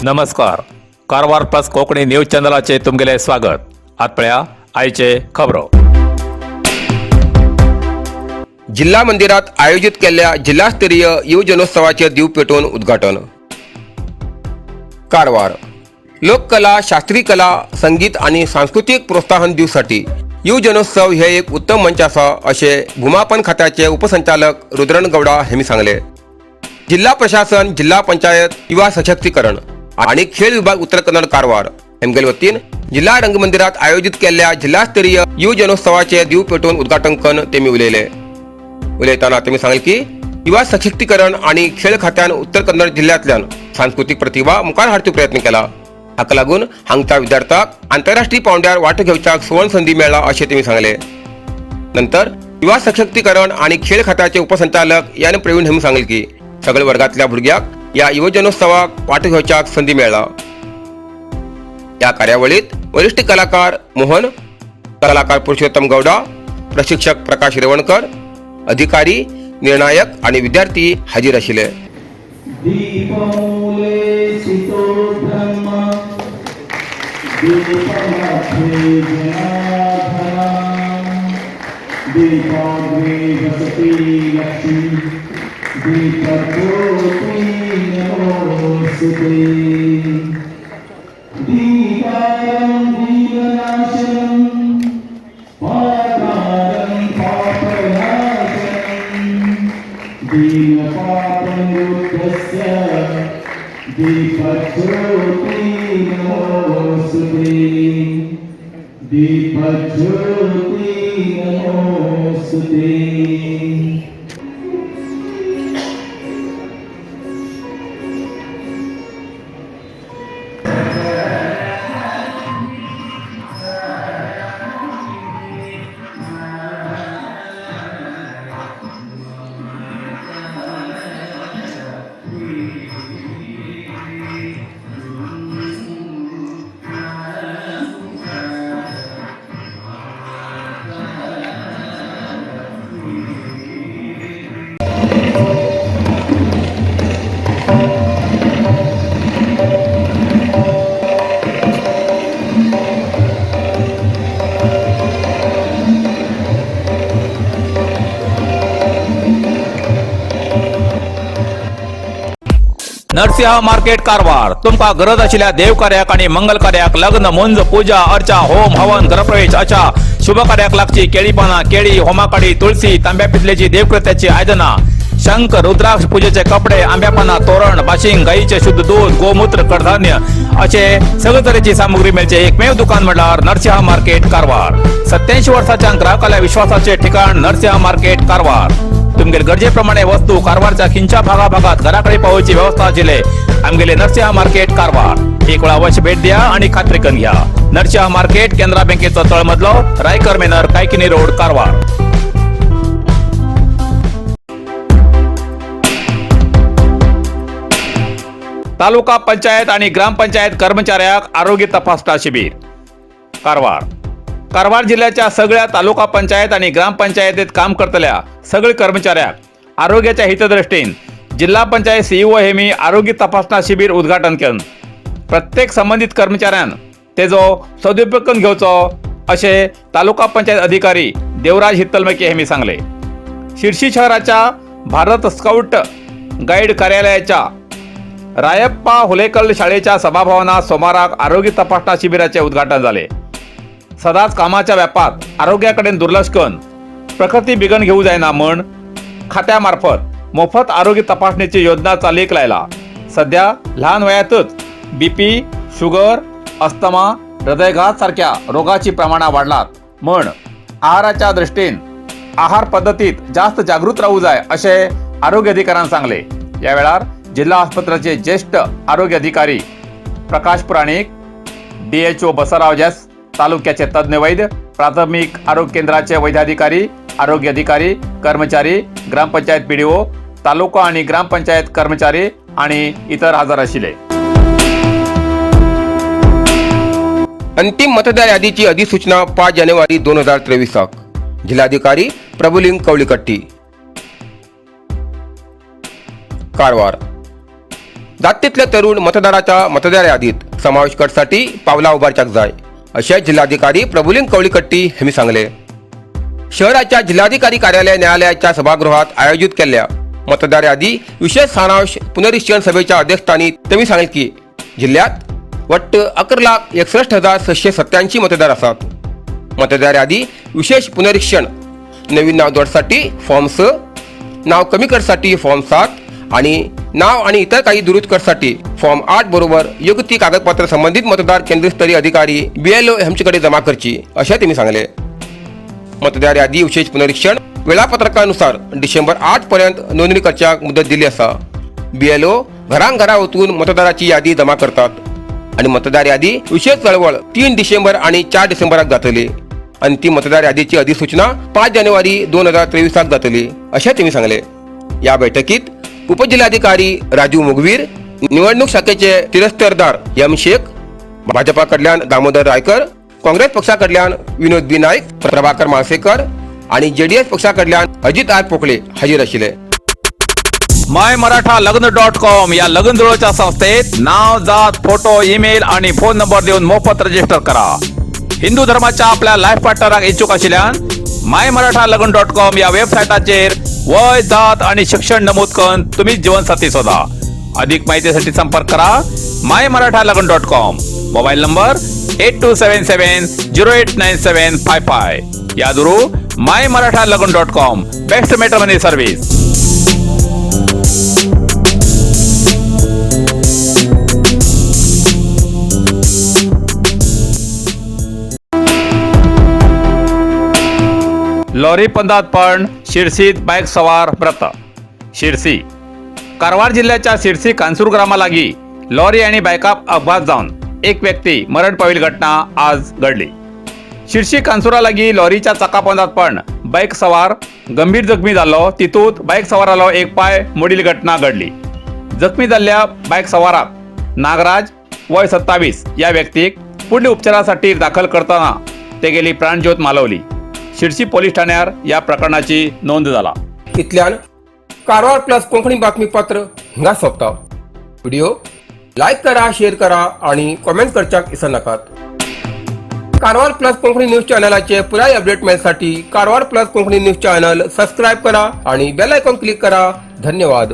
नमस्कार, Karwar plus Konkani news चॅनलाचे तुमगेले स्वागत. आत पळया आयचे खबरो. जिल्हा मंदिरात आयोजित केल्ल्या जिल्हास्तरीय युवजनोत्सवाचे दीव पेटोवन उद्घाटन. कारवार. लोककला, शास्त्रीय कला, संगीत आणि सांस्कृतिक प्रोत्साहन दिवसाठी युवजनोत्सव हे एक उत्तम मंच आसा, अशें भूमापन खात्याचे उपसंचालक रुद्रन गौडा हेमी सांगले. जिल्हा प्रशासन, जिल्हा पंचायत, युवा सशक्तीकरण आणि खेळ विभाग, उत्तर कन्नड कारवार हेमगेल वतीन जिल्हा रंगमंदिरात आयोजित केल्ल्या जिल्हास्तरीय युवजनोत्सवाचे दीव पेटोवन उद्घाटन करून तेमी उलयले. उलयताना तेमी सांगले की युवा सशक्तीकरण आणि खेळ खात्यान उत्तर कन्नड जिल्ह्यांतल्यान सांस्कृतीक प्रतिभा मुखार हाडचो प्रयत्न केला. हाका लागून हांगच्या विद्यार्थ्यांक आंतरराष्ट्रीय पावंड्यार वांटो घेवच्याक सुवर्ण संधी मेळ्ळा, अशें तेमी सांगले. नंतर युवा सशक्तीकरण आणि खेळ खात्याचे उपसंचालक यान प्रवीण हेम सांगले की सगळे वर्गातल्या भुरग्याक या युवजनोत्सवाक वांटो घेवच्याक संधी मेळ्ळा. या कार्यावळीत वरिष्ठ कलाकार मोहन, कलाकार पुरुषोत्तम गौडा, प्रशिक्षक प्रकाश रेवणकर, अधिकारी, निर्णायक आणि विद्यार्थी हाजीर आशिल्ले. दीपमूले स्थितो ब्रह्म, दीपमध्ये जनार्दन, दीपाग्रे वसति लक्ष्मी, दीपज्योति नमोऽस्तुते. दीपारं दीननाशनं, पाकारं पापनाशनं, दीनपापनिरुद्धस्य दीपज्योति नमोऽस्तुते, दीपज्योति नमोऽस्तुते. नरसिंह मार्केट कारवार. तुमकां गरज आशिल्ल्या देव कार्याक आणि मंगल कार्याक, लग्न, मुंज, पूजा अर्चा, होम हवन, गृहप्रवेश अशा शुभ कार्याक लागची केळी पानां, केळी, होमाकाडी, तुळसी, तांब्या पितलेची देवकृत्याची आयदनां, शंख, रुद्राक्ष, पूजेचे कपडे, आंब्या पानां, तोरण, बाशिंग, गाईचे शुद्ध दूध, गोमूत्र, कडधान्य असे सगळे तरेची सामुग्री मेळचे एकमेव दुकान म्हणल्यार नरसिंह मार्केट कारवार. 87 वर्साच्या ग्राहकाल्या विश्वासाचे ठिकाण नरसिंह मार्केट कारवार. तुमगेले गरजेप्रमाणे वस्तू कारवारच्या खिंच्या भागाभागात घराकडे पावोवची व्यवस्था आशिल्ले आमगेले नरसिंह मार्केट कारवार. एक वेळा अवश्य भेट द्या आणि खात्री करून घ्या. नरसिंह मार्केट, केनरा बँकेचो तळमजलो, रायकर मेनर, कायकिनी रोड, कारवार. तालुका पंचायत आणि ग्रामपंचायत कर्मचाऱ्याक आरोग्य तपासणा शिबिर कारवार. कारवार जिल्ह्याच्या सगळ्या तालुका पंचायत आणि ग्रामपंचायतीत काम करतल्या सगळे कर्मचाऱ्याक आरोग्याच्या हितदृष्टीन जिल्हा पंचायत सीईओ हेमी आरोग्य तपासणा शिबिर उद्घाटन केलं. प्रत्येक संबंधित कर्मचाऱ्यान तेजो सदुपयोग करून घेवचो, असे तालुका पंचायत अधिकारी देवराज हित्तलमके हेमी सांगले. शिर्शी शहराच्या भारत स्काउट गाईड कार्यालयाच्या रायप्पा हुलेकल शाळेच्या सभाभवनात सोमाराक आरोग्य तपासणा शिबिराचे उद्घाटन झाले. सदांच कामाच्या व्यापात आरोग्याकडेन दुर्लक्ष करून प्रकृती बिघडून घेऊ जायना म्हण खात्यामार्फत मोफत आरोग्य तपासणीची योजना चालीक लायला. सध्या लहान वयातच बीपी, शुगर, अस्थमा, हृदयघात सारख्या रोगाची प्रमाणा वाढलात म्हण आहाराच्या दृष्टीन आहार पद्धतीत जास्त जागृत राहू जाय, असे आरोग्य अधिकाऱ्यांना सांगले. या वेळार जिल्हा आस्पत्र्याचे ज्येष्ठ आरोग्य अधिकारी प्रकाश पुराणिक, डीएचओ बसवराज एस, तालुक्याचे तज्ज्ञ वैद्य, प्राथमिक आरोग्य केंद्राचे वैद्याधिकारी, आरोग्य अधिकारी, कर्मचारी, ग्रामपंचायत पीडीओ, तालुका आणि ग्रामपंचायत कर्मचारी आणि इतर हजर आशिल्ले. अंतिम मतदार यादीची अधिसूचना 5 जानेवारी 2023. जिल्हाधिकारी प्रभुलिंग कवलीकट्टी. कारवार. जात तितले तरुण मतदाराच्या मतदार यादीत समावेश करसाठी पावलां उबारच्याक जाय अशें जिल्हाधिकारी प्रभुलिंग कवळीकट्टी हांणी सांगले. शहराच्या जिल्हाधिकारी कार्यालय न्यायालयाच्या सभागृहात आयोजित केल्ल्या मतदार यादी विशेष सारांश पुनरीक्षण सभेच्या अध्यक्षस्थानी त्यांनी सांगले की जिल्ह्यात वट्ट 11,61,687 मतदार आसात. मतदार यादी विशेष पुनरीक्षण नवीन नाव जोडसाठी फॉर्म 6, नाव कमी करसाठी फॉर्म 7 आणि नाव आणि इतर काही दुरुस्त करसाठी फॉर्म 8 बरोबर योग्य ती कागदपत्र संबंधित मतदार केंद्रस्तरीय अधिकारी बीएलओ यांच्याकडे जमा करची असे त्यांनी सांगले. मतदार यादी विशेष पुनरीक्षण वेळापत्रकानुसार डिसेंबर 8 पर्यंत नोंदणी करच्याक मुदत दिली आसा. बीएलओ घरांघरा वचून मतदाराची यादी जमा करतात आणि मतदार यादी विशेष चळवळ 3 डिसेंबर आणि 4 डिसेंबराक जातली आणि ती मतदार यादीची अधिसूचना 5 जानेवारी 2023 जातली अशें त्यांनी सांगले. या बैठकीत उपजिल्हाधिकारी राजू मुगवीर, निवडणूक शाखेचे तिरस्तरदार एम शेख, भाजपा कडल्यान दामोदर रायकर, काँग्रेस पक्षाकडल्यान विनोद बी नाईक, प्रभाकर माळसेकर आणि जेडीएस पक्षाकडल्यान अजित आर पोकळे हाजीर आशिल्ले. माय मराठा लग्न डॉट कॉम या लग्न जुळोच्या संस्थेत नाव, जात, फोटो, ईमेल आणि फोन नंबर देऊन मोफत रजिस्टर करा. हिंदू धर्माच्या आपल्या लाईफ पार्टनराक इच्छुक आशिल्ल्यान माय मराठा लग्न डॉट कॉम या वेबसाईटाचेर वय, जात आणि शिक्षण नमूद करून तुम्हीच जीवनसाथी शोधा. अधिक माहितीसाठी संपर्क करा माय मराठा लग्न dot com, mobile number 8277089755. या दुरू माय मराठा लग्न dot com, best matrimony service. Lorry पंदात पण शिरसीत बाईक सवार मृत. शिरसी, कारवार जिल्ह्याच्या शिरसी कांसूर ग्रामालागी लॉरी आणि बायकाप अपघात जाऊन एक व्यक्ती मरण पाविल घटना आज घडली. शिरशी कांसूरालागी लॉरीच्या चाकापोंदात पण बाईक सवार गंभीर जखमी झालो. तितूत बाईक सवारालो एक पाय मोडील घटना घडली. जखमी जाल्ल्या बाईक सवाराक नागराज वय 27 या व्यक्तीक पुढील उपचारासाठी दाखल करताना तेगेली प्राणज्योत मालवली. शिरसी पोलीस ठाण्यार या प्रकरणाची नोंद झाला. इतल्यान कारवार प्लस कोंकणी बातमीपत्र हिंगा सोंपता. व्हिडिओ लायक करा, शेअर करा आणि कॉमेंट करच्याक विसरनाकात. कारवार प्लस कोंकणी न्यूज चॅनलाचे पुराय update मेळसाठी Karwar plus Konkani news channel subscribe करा आणि बेल आयकॉन क्लिक करा. धन्यवाद.